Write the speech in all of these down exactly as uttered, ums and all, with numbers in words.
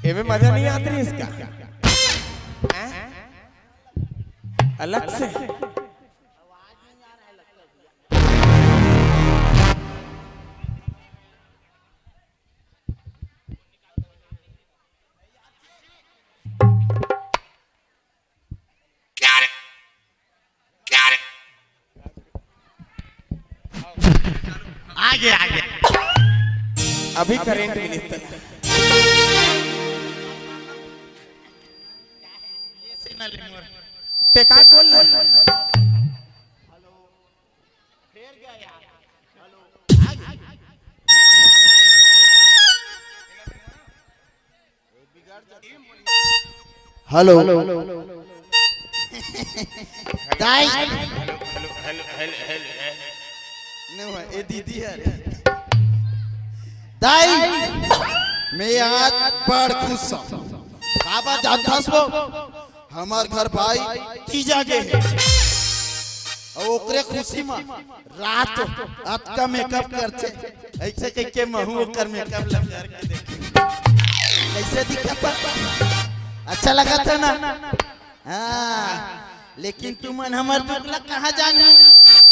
एमे मजा नहीं आत रहिस का? हैं? अलग से। आगे, आगे। अभी करंट मिनिस्टर। ते का बोल रहा है? हेलो। दाई। Hello, hello, hello, hello, hello, hello. नहीं हुआ, ए दीदी है रे। दाई, मैं आज बड़ खुश हूँ। काबर जानथस वो? हमर घर भाई तीजा गे हे। अउ ओकरे खुशी म रात अतका मेकअप करथे, अइसे कहिके महू ओकर मेकअप ल करके देखे। कइसे दिखत हे? अच्छा लगत हे ना? हाँ, लेकिन तुमन हमर दुख ल कहाँ जानहू?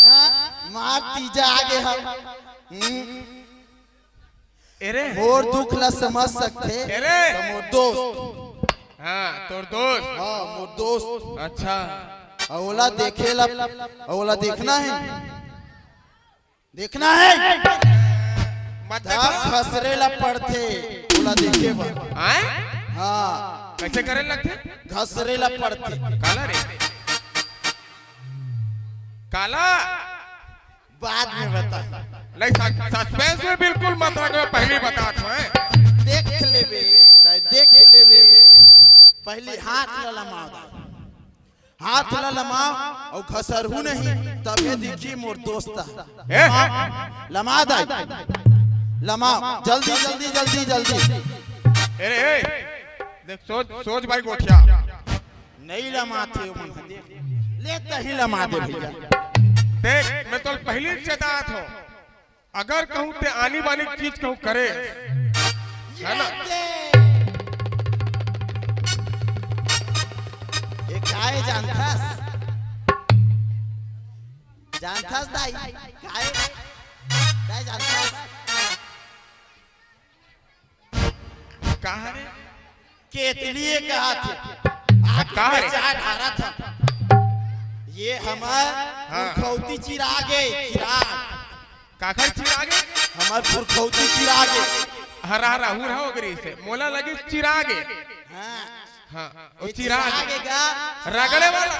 हाँ, मार तीजा आगे हव। हम्म। एरे। मोर दुख ल समझ सकथे एरे। त मोर दोस्त। हाँ, तोर दोस्त। हाँ, मोर दोस्त। अच्छा। अउ ओला देखे ला, अउ ओला देखना हे। देखना हे। मत त देखो। घसरे ला पड़थे, ओला देखे बर। आय? हाँ। कइसे करे लगथे? घसरे ला पड़थे। काला रे? काला? बाद में बता। नहीं, सस-, सस्पेंस में बिल्कुल मत रख, मैं पहले ही बतात हूँ, हैं? देख लेबे, तैं देख लेबे। पहले हाथ ला लमाव। हाथ ला लमाव अउ घसरहू नहीं, तभे दिखी मोर दोस्त। ए? लमाव, लमाव दाई। लमाव, जल्दी, जल्दी, जल्दी, जल्दी। अरे, ए, देख, सोच, सोच भाई गोठिया। नहीं लमाथे ओमन ह, देख। ले तहीं लमा दे भैया। देख, मैं तो पहली चेतात हूँ, अगर कहूँ ते आनी बानी चीज कहूँ करे, है ना? ये काय जानथस? जानथस दाई? काय? दाई जानथस? का हरे? केतली ए कहा थे। आके का हरे? चाय ढारा था। ये हमर हाँ। पुरखौती चिराग ए, चिराग। काखर चिराग ए? हमर पुरखौती चिराग ए। हरा हरा हुर हो गरी से। मोला लगी चिराग ए। हाँ। हाँ, ओ ए चिराग। चिराग ए गा? रगड़े वाला।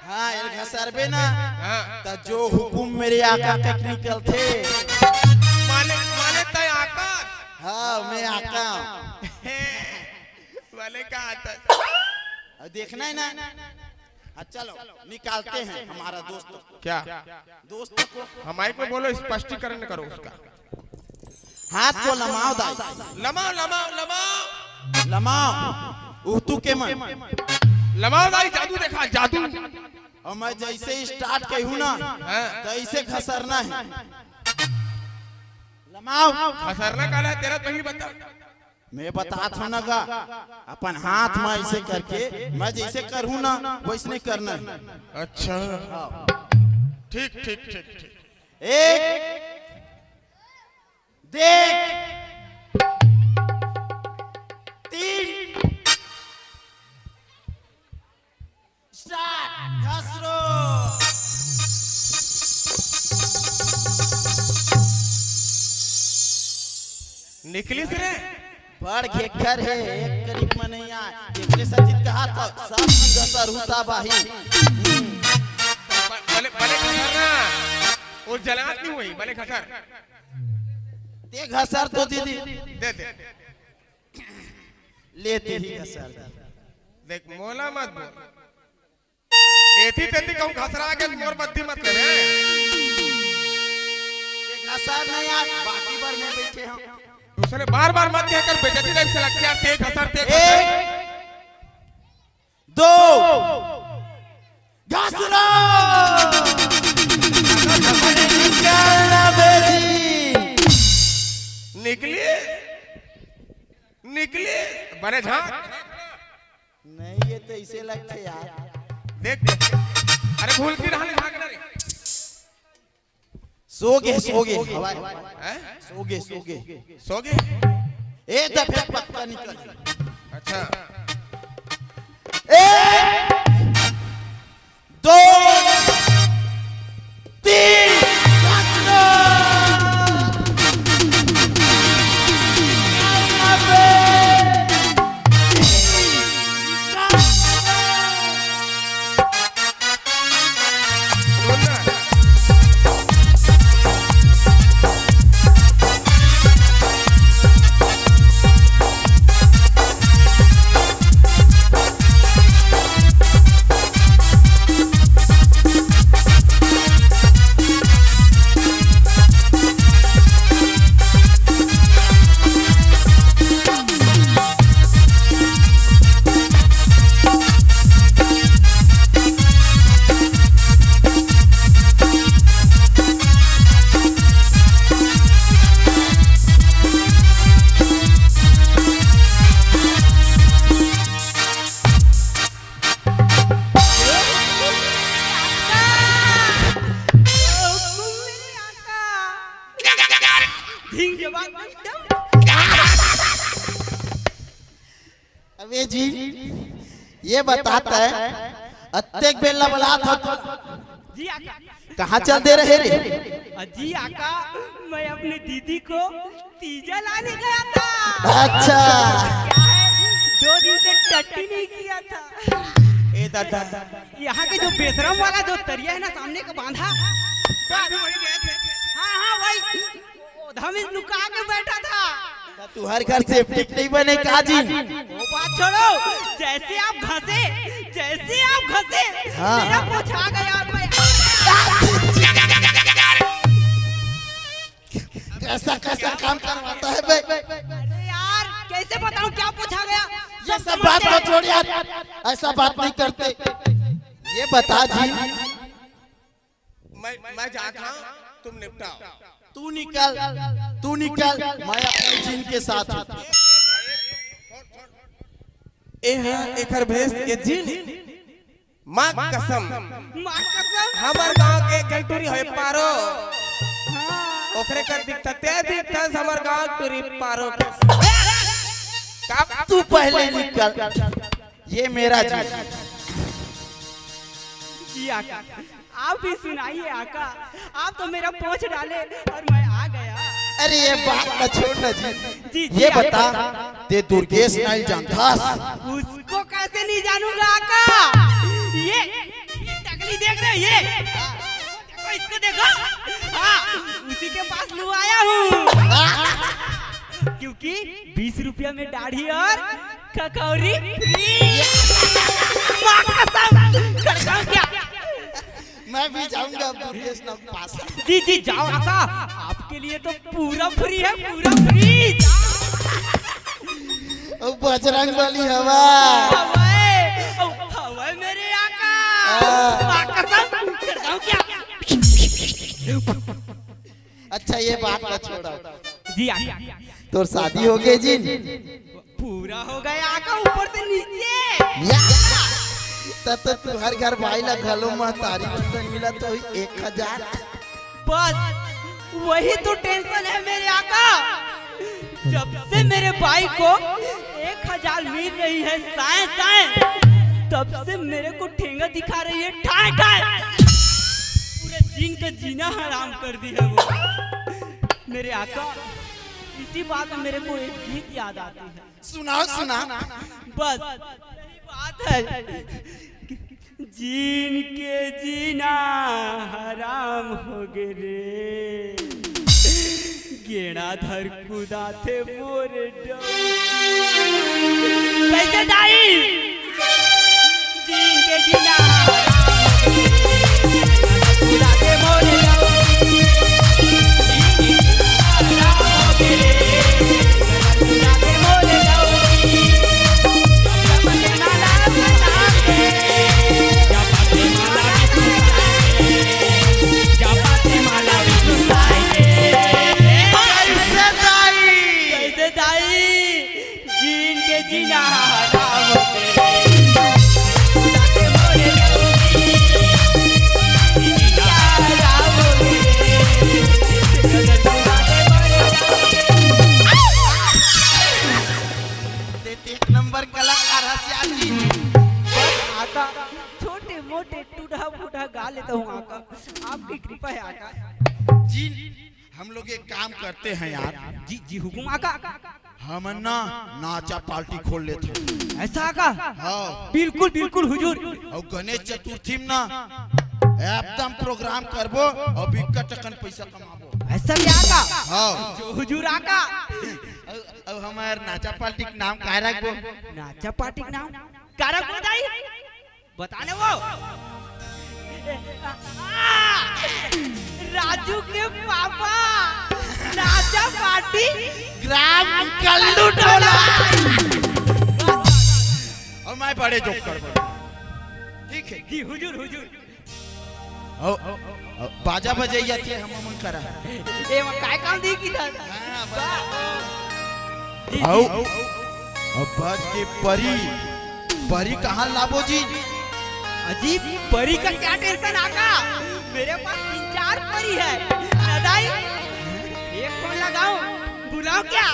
हाँ, एल घसरबे ना। हाँ। त जो हुकुम मेरे आका तक निकलथे। माने, माने तय आका? हाँ, मैं आका हूँ। वाले का आता? अब देखना है ना? हाँ, चलो, निकालते हैं हमारा दोस्त को। क्या? दोस्त को। हाँ, माइक में बोलो, स्पष्टीकरण करो उसका। हाथ को लमाओ दाई। लमाओ, लमाओ, लमाओ। लमाओ। उहतू के मन। लमाओ दाई, जादू देखा, जादू। अउ मैं जइसे start कहूँ ना, हाँ। तइसे घसरना हे। लमाओ। घसरना काला हे, तेला पहिली बता। मैं बतात हूँ ना गा, अपन हाथ म अइसे करके, मैं जइसे करहूँ ना, वइसने करना हे। अच्छा। हाँ। ठीक, ठीक, ठीक, ठीक। एक, देख, तीन, start, घसरो। निकलिस रे। बड़ घेघर हे, एक करीब म नइ आय। एखरे सेती त कहा था, सब चीज असर होता बाही। ब-, बले, बले घसर ना। वो जलात नहीं हुई, बले घसर। ते घसर तो दीदी। दे, दे। लेते ही घसर दे। देख, मोला मत बोल। एती तेती कहूँ घसरा के मोर बद्दी मत लेवे। ये घसर नहीं यार, बाकी बार मैं बैठे हूँ। दूसरे बार बार मत कह कर बेइज्जती टाइप से लगती यार, ते घसर, ते घसर। एक, दो, घसरा। निकल ना बेटी। निकली? निकले, बने झांक। नहीं, ये तो ऐसे लगते यार। देख, देख। अरे भूल की रहने झांक ना रे। सो गे, सो गे, हवा। हैं? सो गे, सो गे। सो गे? ए, दफे पक्का निकल। अच्छा। ए! दो, तीन, अबे जी, ये बतात है, अतेक बेला बलात हो तो जी आका। कहाँ चल दे रहे रे? अजी आका, मैं अपने दीदी को तीजा लाने गया था। अच्छा। क्या है, दो दिन से टट्टी नहीं किया था। ए दादा। यहाँ के जो बेसरम वाला जो तरिया है ना, सामने का बांधा, तो अभी वही गए थे। हाँ, हाँ, वही। ओधा में लुका के बैठा था। त तुहर घर सेप्टिक नहीं बने का जी? वो बात छोड़ो, जैसे आप घसे, जैसे आप घसे, हाँ। मेरा पोछा गया। मैं कैसा कैसा काम करवाता है बे? अरे यार, कैसे बताऊं क्या पोछा गया? ये सब बात को छोड़ यार, ऐसा बात नहीं करते। ये बता जी, मैं, मैं जात हूँ, तुम निपटाओ। तू निकल, तू निकल, मैं अपने जिन के साथ हूँ। ए हाँ, एकर भेस के जिन, माँ कसम। माँ कसम। हमर गांव के एक झन टूरी होय पारो। हाँ। ओकरे कर दिखता, ते दिखता हमर गांव टूरी पारो। का तू पहले निकल, ये मेरा जिन। जी आका, आप भी सुनाइए आका, आप तो मेरा पोंछ डाले और मैं आ गया। अरे ये बात ना छोड़ ना जी। जी, जी, ये आका। बता, ते दुर्गेश नाई ल जानथस? उसको कैसे नहीं जानूंगा आका? ये, ये टकली देख रहे हो? ये देखो, इसको देखो। हाँ, उसी के पास लुआया हूँ। क्योंकि बीस रुपया में दाढ़ी और खखौरी free। माँ कसम, खड़काऊं क्या? मैं भी जाऊंगा अब दुर्गेश ना के पास। जी, जी, जाओ आका, आपके लिए तो पूरा free है, पूरा free। ओ बजरंग बली हवा। हवा है, ओ हवा है मेरे आका। हाँ। माँ कसम, खड़काऊं क्या? अच्छा, ये बात ना छोड़ा। जी आका। तोर शादी हो गए जिन? पूरा हो गया आका, ऊपर से नीचे। या। त तो तुहर घर भाई ला घलो महतारी बंधन मिला तो एक हजार। बस वही तो tension है मेरे आका। जब से मेरे भाई को एक हजार मिल रही है साए साए, तब से मेरे को ठेंगा दिखा रही है ठाए ठाए। पूरे जिन का जीना हराम कर दी है वो। मेरे आका, इसी बात में मेरे को एक गीत याद आती है। सुनाओ, सुनाओ। बस यही बात है। जिन के जीना हराम हो गे रे, गेड़ा धर कुदाथे मोर डौकी। कैसे दाई? जिन के जीना हराम हो गे रे, कुदाथे मोर डौकी। कैसे दाई? जी। कृपा हे आका। जी, हम लोग एक काम करते हैं यार। जी जी, हुकुम आका। हमन ना नाचा पार्टी खोल लेथन। ऐसा आका? हाँ। बिल्कुल बिल्कुल हुजूर। अउ गणेश चतुर्थी में ना एकदम प्रोग्राम करबो अउ बिक्कट अकन पैसा कमाबो। ऐसा भी आका? हाँ। जो हुजूर आका। अउ, अउ हमर नाचा पार्टी के नाम का रखबो? नाचा पार्टी के नाम का रखबो दाई? बता ना वो। राजू के पापा, नाचा पार्टी, ग्राम कल्लू टोला। अउ मैं बड़े जोक करबो। ठीक हे। जी हुजूर, हुजूर। अउ, अउ बाजा बजइया थे हमन करा। ए, वो काय काम दी की था? हाँ, बजा। जी, अउ, जी। अउ बज के परी, परी कहाँ लाबो जी? अजी, परी का क्या टेंशन आका? मेरे पास तीन चार परी है। ना दाई, एक फोन लगाऊं, बुलाओ क्या?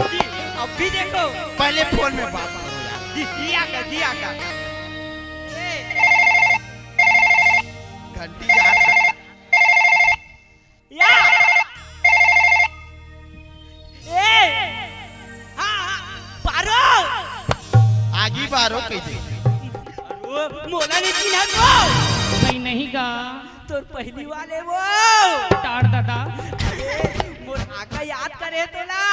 जी, अब भी देखो। पहले फोन में बात करो यार। जी, जी आका, जी आका। ए। घंटी जा। या। ए। हाँ, हाँ, पारो। आगी बारो कइसे? अरे, मोला नहीं चिन्हत वो। नहीं, नहीं गा। तोर पहली वाले वो। टार दादा। अरे, मोर आका याद करे तोला।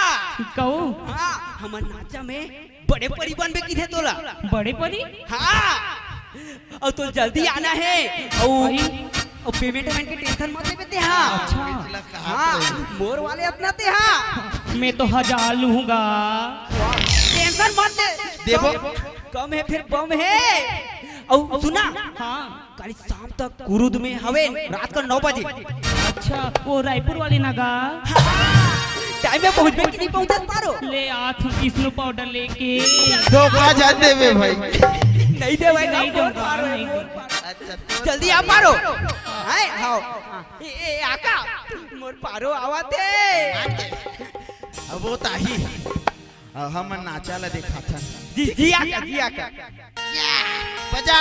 कहू? हाँ, हमर नाचा में बड़े परी बनबे किथे तोला। बड़े परी? हाँ। अउ तो जल्दी आना हे। अउ, अरे। अउ पेमेंट वेमेंट के टेंशन मत लेबे ते, हाँ। अच्छा। हाँ, मोर वाले अतना ते, हाँ। मैं तो हजार लूंगा। टेंशन मत ले। देबो। कम, कम हे, फिर बम हे। अउ सुना। हाँ। काली शाम तक कुरुद में हवे, रात का नौ बजे। अच्छा, वो रायपुर वाले ना गा? हाँ, टाइम में पहुंचबे कि नहीं पहुंचत पारो? ले आत हूँ विष्णु पाउडर लेके। धोखा जान देबे भाई। नहीं दे भाई, नहीं दूंगा, पारो, नहीं दूंगा। अच्छा, तो जल्दी आ पारो। हैं, हाँ। ए, ए, आका, मोर पारो आवत हे। अब वो ताही। अ, हमन नाचा ला देखाथन। जी, जी आका, जी आका। या, बजा।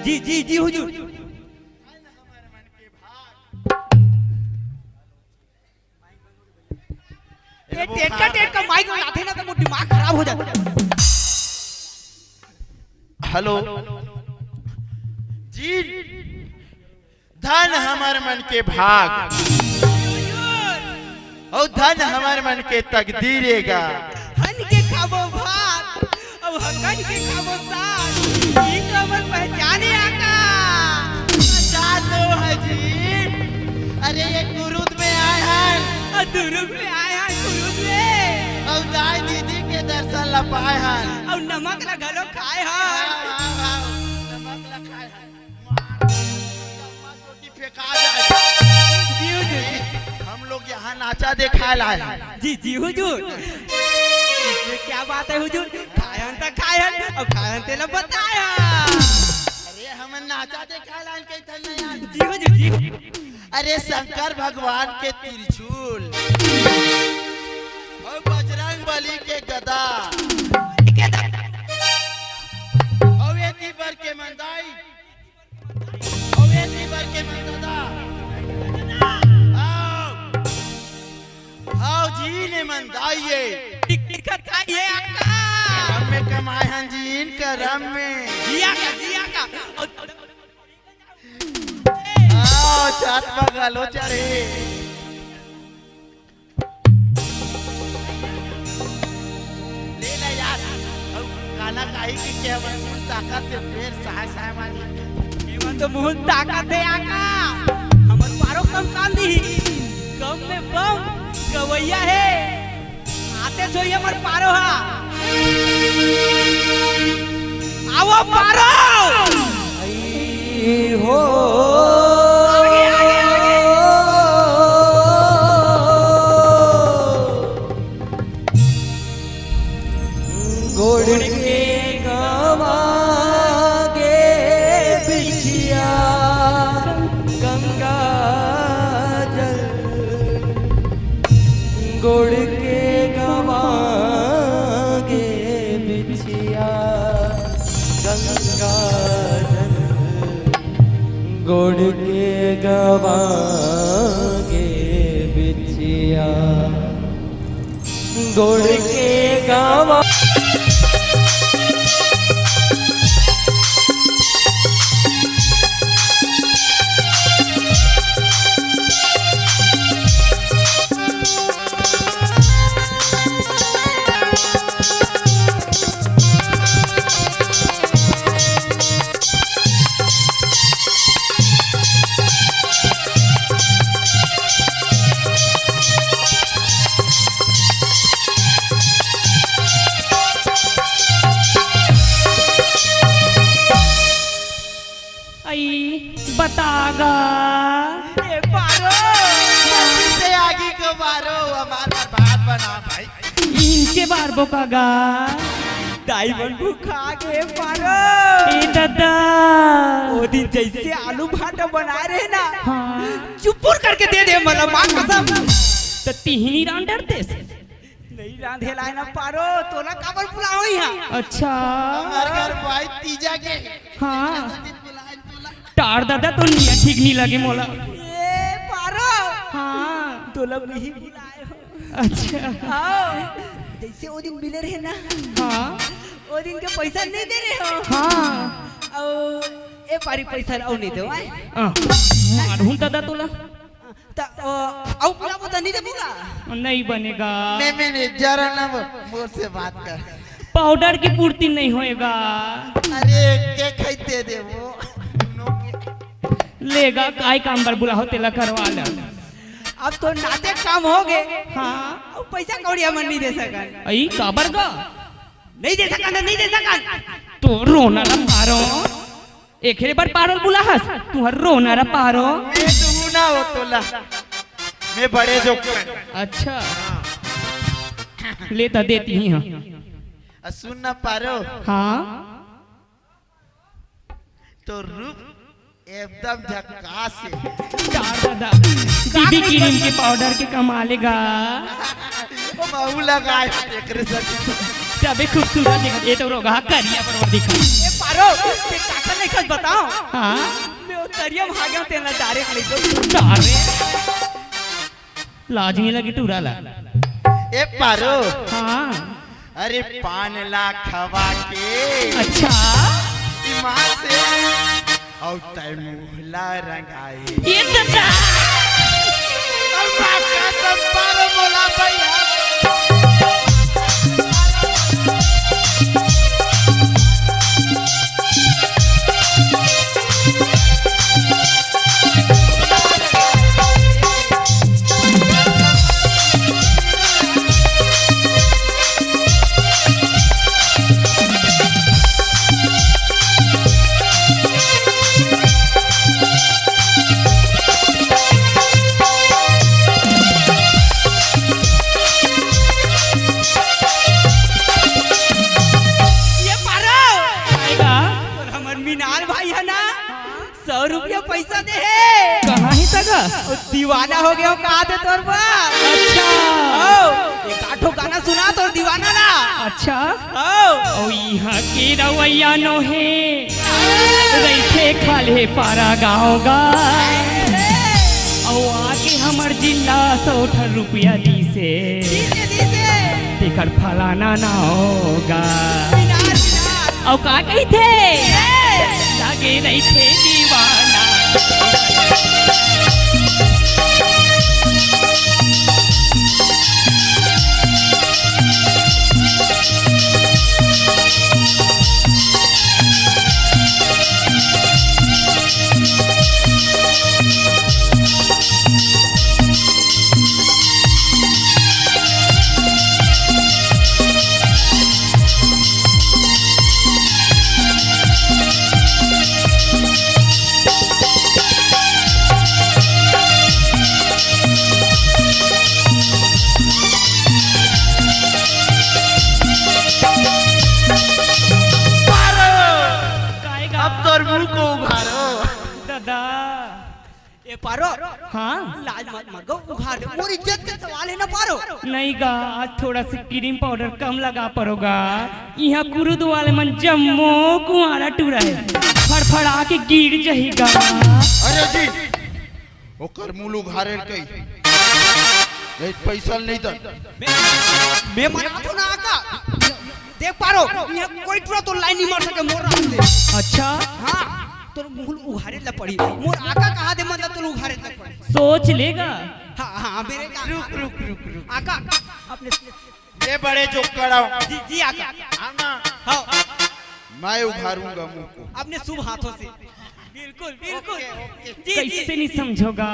जी, जी, जी, हुजूर। ये टेटका, टेटका माइक में आथे ना, तो मोर दिमाग खराब हो जाथे। हेलो। जी, धन हमर मन के भाग, अउ धन हमर मन के तकदीर ए गा। हन के खाबो भात, अउ हकन के खाबो साग, ई तो हमर पहचान ए आका। पहचान लो हजी। अरे, ये कुरुद में आए हन। अ, दुरुग में आए हन, कुरुद में। अउ दाई दीदी के दर्शन ला पाए हन। अउ नमक ला घलो खाए हन। हाँ, हाँ, हाँ, नमक ला खाए हन। मार, चम्मच रोटी फेंका जाए। जी हुजूर। हम लोग यहाँ नाचा देखाए ला आए हैं। जी, जी हुजूर। इसमें क्या बात है हुजूर? खायन त खायन, अउ खायन तेला बतायन। अरे, हमन नाचा देखाए ला आए हैं, कही थन ना यार। जी हुजूर, जी। अरे, शंकर भगवान के त्रिशूल, अउ बजरंग बली के गदा, अउ ये तीबर के मंदाई, अउ ये तीबर के मंदादा। आओ। आओ जी ने मंदाई ये। दिक्कत का ये आका। करम में कमाए हन जी इन करम में। जिया का, जिया का। आओ, चाट पा घलो चढ़े। ले ले यार, अउ गाना गाही के केवल मुंह ताकत हे, फेर साय साय मारी। केवल तो मुंह ताकत हे आका, हमर तो ये हमर पारो हा। आवो पारो। आई हो। आगे, आगे, आगे। गोड़ के गवा गे बिछिया गंगा जल, गोड़ के गवा गे बिछिया गंगा जल, गोड़ के गवा गे बिछिया। गोड़ के गावा। आई, बता गा। ए पारो, जल्दी से आगी को मारो, हमार बर्बाद बना भाई। इनके बार बोका गा। दाई मन भूखा गे पारो। ए दादा। ओ दिन जैसे आलू भाटा बनाए रहे ना, हाँ। चुपुर करके दे दे मला माँ कसम। त तिहिनी रांध डरतेस। नहीं रांधे लाए ना पारो, तोला काबर बुलाओ यहाँ? अच्छा। हमार घर भाई तीजा के। हाँ। बुलाए तोला। टार दादा तो निया ठीक नहीं लगे मोला। ए पारो। हाँ। तोला नहीं बुलाए हो। अच्छा। आओ। जैसे वो दिन मिले रहे ना। हाँ। वो दिन के पैसा नहीं दे रहे हो। हाँ। और ए पारी पैसा लाओ नहीं दो, आए? आ, मारहूं दादा तोला। त, अ, अउ पूरा बता नहीं दे पूरा। नहीं बनेगा। मैं, मैं नहीं, जरा ना वो, मोर से बात कर। पाउडर की पूर्ति नहीं होएगा। अरे, के खाई दे दे वो। लेगा, काय काम बर बुलाहो, तेला करवा ले। अब तो नाते काम हो गए। हाँ। अब पैसा कौड़ी हमन नहीं दे सकन। अई, काबर गा? नहीं दे सकन, नहीं दे सकन। तो रोना ला पारो। एखरे बर पारो ल बुलाहस, तुहर रोना ला पारो। मैं तो हूँ ना हो तोला। मैं बड़े जोकर। अच्छा। ले त देती ही हाँ। आ सुन ना पारो। हाँ। तो रूप एकदम झकास हे। चार दादा, दीदी क्रीम के पाउडर के कमाल हे गा। महू लगाए एकरे साथ। तबे खूबसूरत दिखत, ये तो रोगहा करिया बरोबर दिखत। ए पारो, ते काकर नहीं खस बताओ। हाँ। मैं वो तरिया में हागेंव तेला डायरेक्ट नहीं तो। डायरेक्ट। लाज नहीं लगी टूरा ला। ए पारो। हाँ। अरे पान ला खवा के। अच्छा। ईमान से। अउ तय मुहला रंगाए। ये दादा। अरे बाप रे, तब पारो बोला भैया। ये पारो। आएगा। और हमर मीनाल भाई हे ना, सौ रुपया पैसा दे हे। कहाँ हे तगा? ओ, दीवाना हो गया हो, कहा थे तोर बा? अच्छा। ओ, एक आठो गाना सुना तोर दीवाना ना। अच्छा। ओ। ओ, यहाँ के रवैया नो हे। रहिथे खाल्हे पारा गाँव गा। अउ आके हमर जिला सौ ठन रुपया दीसे। दीसे, दीसे। तेकर फलाना ना होगा। बिना, बिना। अउ का कहिथे? ए! लागे रहिथे दीवाना। ए पारो, हाँ? लाज मत मार गा, उघार दे। मोर इज्जत के सवाल हे ना पारो। नहीं गा, आज थोड़ा सा क्रीम पाउडर कम लगा पारो गा। इहाँ कुरुद वाले मन जम्मो कुंवारा टूरा हे, फड़फड़ा के गिर जही गा। अरे जी, ओकर मुंह उघारे कही, नहीं पैसा नहीं दन। मैं, मैं मना तो ना आका। देख पारो, इहाँ कोई टूरा तो लाइन नहीं मार सके मोर रास्ते। अच्छा? हाँ, तोर मुंह उघारे ला पड़ी। मोर आका कहा दे, मतलब तोर उघारे ला पड़ी। सोच लेगा। हाँ, हाँ, मेरे का। रुक, रुक, रुक, रुक। आका, अपने ये बड़े जोकड़ा। जी, जी, आका। हाँ ना। हाँ। मैं उघारूंगा मुंह को। अपने शुभ हाथों से। बिल्कुल, बिल्कुल। ओके, ओके। जी, जी। कैसे नहीं समझोगा?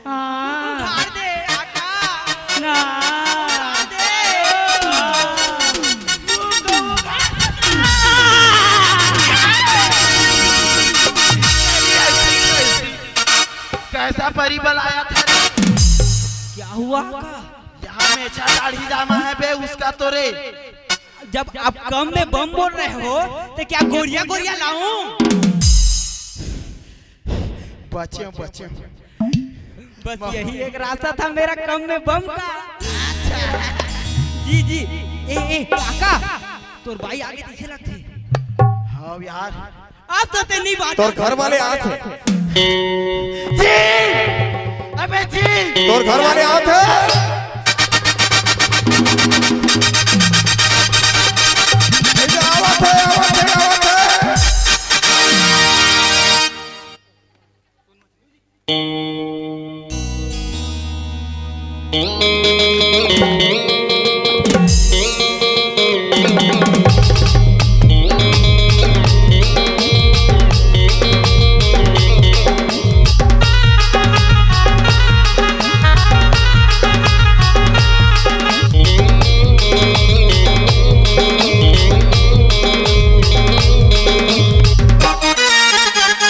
हाँ। उघार दे, आका। ना। उघार दे। कैसा परी बलाया था रे? क्या हुआ आका? यहाँ मेछा दाढ़ी जामा है बे, उसका तो रे। जब आप कम में बम बोल रहे हो, तो क्या गोरिया गोरिया लाऊं? बचे, बचे। बस यही एक रास्ता था मेरा कम में बम का। जी, जी। ए, ए, काका, तोर बाई आगे पीछे लगथे। हाँ यार। अब तो ते नहीं बात। तोर घर वाले आत हे। जी! अबे जी! तोर घर वाले आत हे। ए, आवत हे, आवत हे, आवत हे।